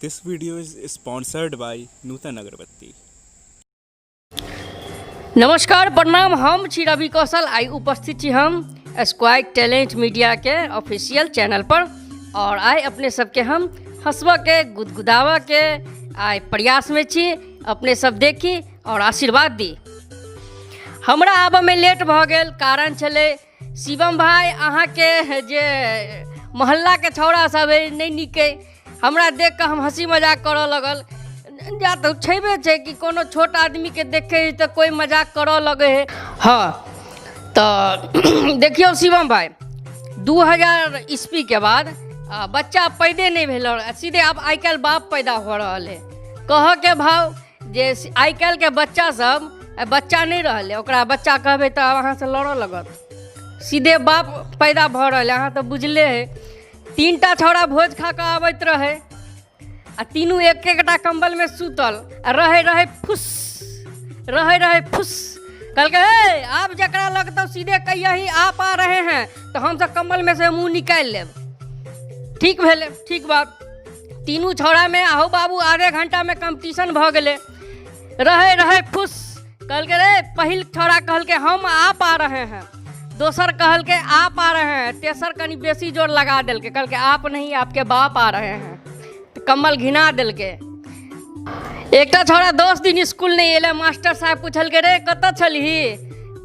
This video is sponsored by Nutan Agarbatti. नमस्कार, प्रणाम। हम छी रवि कौशल। आइ उपस्थित छी हम स्क्वायर टैलेंट मीडियाके ऑफिशियल चैनल पर और आइ अपने सबके हम हंसबऽ के, गुदगुदाबऽ के आइ प्रयासमे छी। अपने सब देखी और आशीर्वाद दी। हमरा आबऽमे लेट भऽ गेल, कारण छलै शिवम भाई अहाँके जे मोहल्लाके छौड़ा सब अइ, नहि नीक अइ। हमरा देख कऽ हम हँसी मजाक करऽ लगल। जा तऽ छेबे छै कि कोनो छोट आदमीके देखै हइ तऽ कोइ मजाक करऽ लगै हइ। हँ, तऽ देखियौ शिवम भाई, 2000 ईस्वीके बाद बच्चा पैदे नहि भेल, सीधे आब आइ काल्हि बाप पैदा हो रहल हइ। कहऽके भाव जे आइ काल्हिके बच्चा सब बच्चा नहि रहलै। ओकरा बच्चा कहबै तऽ आब अहाँसँ लड़ऽ लगत। सीधे बाप पैदा भऽ रहल है, अहाँ तऽ बुझले है। तीनटा छौड़ा भोज खा कऽ आबैत रहै आ तीनू एक एकटा कम्बलमे सुतल आ रहै रहै फुस, रहै रहै फुस। कहलकै, हे, आब जकरा लगतौ सीधे कहियही आप आ रहे हैं, तऽ हमसब कम्बलमे से मुँह निकालि लेब। ठीक भेलै, ठीक बात। तीनू छौड़ामे आहो बाबू आधे घंटामे कम्पटिशन भऽ गेलै। रहै रहै फुस। कहलकै रे, पहिल छौड़ा कहलकै हम आप आ रहे हैं, दोसर कहलकै आप आ रहे हैं, तेसर कनि बेसी जोर लगा देलकै, कहलकै आप नहीं, आपके बाप आ रहे हैं। तऽ कम्बल घिना देलकै। एकटा छौड़ा 10 दिन स्कूल नहि एलै। मास्टर साहब पुछलकै, रे, कतऽ छलही?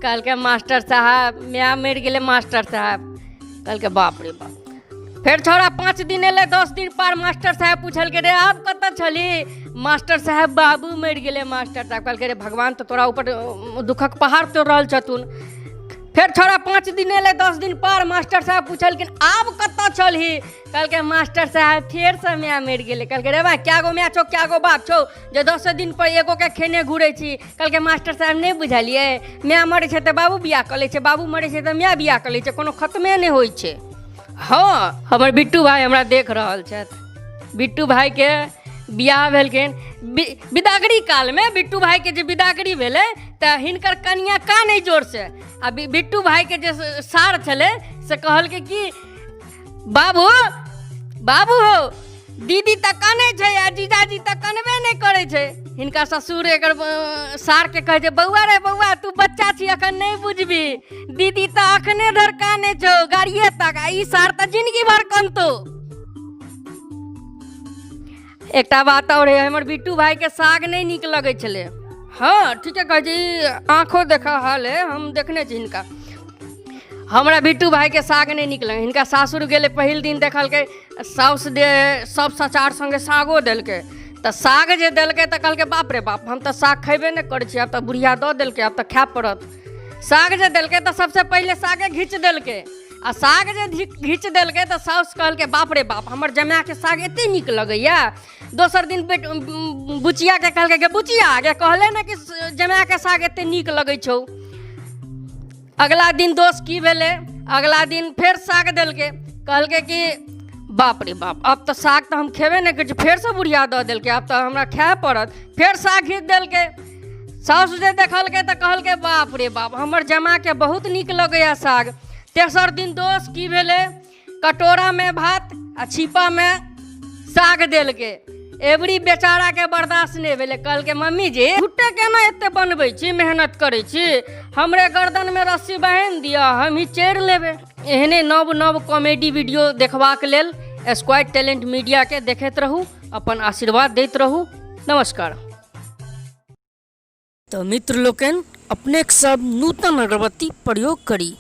कहलकै, मास्टर साहब, माय मरि गेलै मास्टर साहब। कहलकै, बाप रे बाप। फेर छौड़ा 5 दिन एलै। 10 दिन पर मास्टर साहब पुछलकै, रे, आब कतऽ छलही? मास्टर साहब, बाबू मरि गेलै मास्टर साहब। कहलकै, रे, भगवान तऽ तोरा ऊपर दुःखक पहाड़ तोड़ि रहल छथुन। फेर छौड़ा 5 दिन एलै। 10 दिन पर मास्टर साहब पुछलखिन, आब कतऽ छलही? कहलकै, मास्टर साहब, फेरसँ माय मरि गेलै। कहलकै, रे बा, कए गो माय छौ, कए गो बाप छौ जे 10 दिन पर एगोके खेने घुरै छी? कहलकै, मास्टर साहब, नहि बुझलियै? माय मरै छै तऽ बाबू बियाह कऽ लै छै, बाबू मरै छै तऽ माय बियाह कऽ लै छै, कोनो खत्मे नहि होइ छै। हँ, हमर बिट्टू भाई हमरा देख रहल छथि। बिट्टू भाईके बियाह भेलखिन बिदागरी कालमे। बिट्टू भाईके जे बिदागरी भेलै तऽ हिनकर कनिया कानै जोरसँ आ बिट्टू भाईके जे सार छलै से कहलकै कि बाबू, बाबू हो, दीदी तऽ कानै छै आ जीजाजी तऽ कनबे नहि करै छै। हिनका ससुर एकर सारके कहै छै, बौआ रे बौआ, तू बच्चा छी, अखन नहि बुझबी, दीदी तऽ अखने धरि कानै छौ गाड़िए तक आ ई सार तऽ जिंदगी भर कनतौ। एकटा बात आओर है, हमर बिट्टू भाईके साग नहि नीक लगै छलै। हँ, ठीके कहै छी, आँखो देखा हाल है, हम देखने छी हिनका। हमरा बिट्टू भाईके साग नहि नीक लगै। हिनका सासुर गेलै, पहिल दिन देखलकै साउस दे सब सचार सङ्गे सागो देलकै। तऽ साग जे देलकै तऽ कहलकै, बाप रे बाप, हम तऽ साग खयबे नहि करै छी, आब तऽ बुढ़िया दऽ देलकै, आब तऽ खाय पड़त। साग जे देलकै तऽ सबसँ पहिले सागे घीच देलकै आ साग जे घीच देलकै तऽ साउस कहलकै, बाप रे बाप, हमर जमायके साग एते नीक लगैया। दोसर दिन बेट बुचियाके कहलकै, गे बुचिया गे, कहले ने कि जमायके साग एते नीक लगै छौ। अगला दिन दोस्त की भेलै? अगला दिन फेर साग देलकै। कहलकै कि बाप रे बाप, आब तऽ साग तऽ हम खेबे नहि करै छी, फेरसँ बुढ़िया दऽ देलकै, आब तऽ हमरा खाय पड़त। फेर साग घीच देलकै। साउस जे देखलकै तऽ कहलकै, बाप रे बाप, हमर जमाके बहुत नीक लगैए साग। तेसर दिन दोस्त की भेलै? कटोरामे भात आ छिपामे साग देलकै। एवरी बेचाराके बर्दाश्त नहि भेलै। कहलकै, मम्मी जी, झूठे केना एते बनबै छी, मेहनत करै छी? हमरे गर्दनमे रस्सी बान्हि दिअ, हमही चढ़ि लेबै। एहने नव नव कॉमेडी वीडियो देखबाक लेल स्क्वायर टैलेंट मीडियाके देखैत रहू, अपन आशीर्वाद दैत रहू। नमस्कार। तऽ मित्र लोकनि, अपनेक सब नूतन अगरबत्ती प्रयोग करी।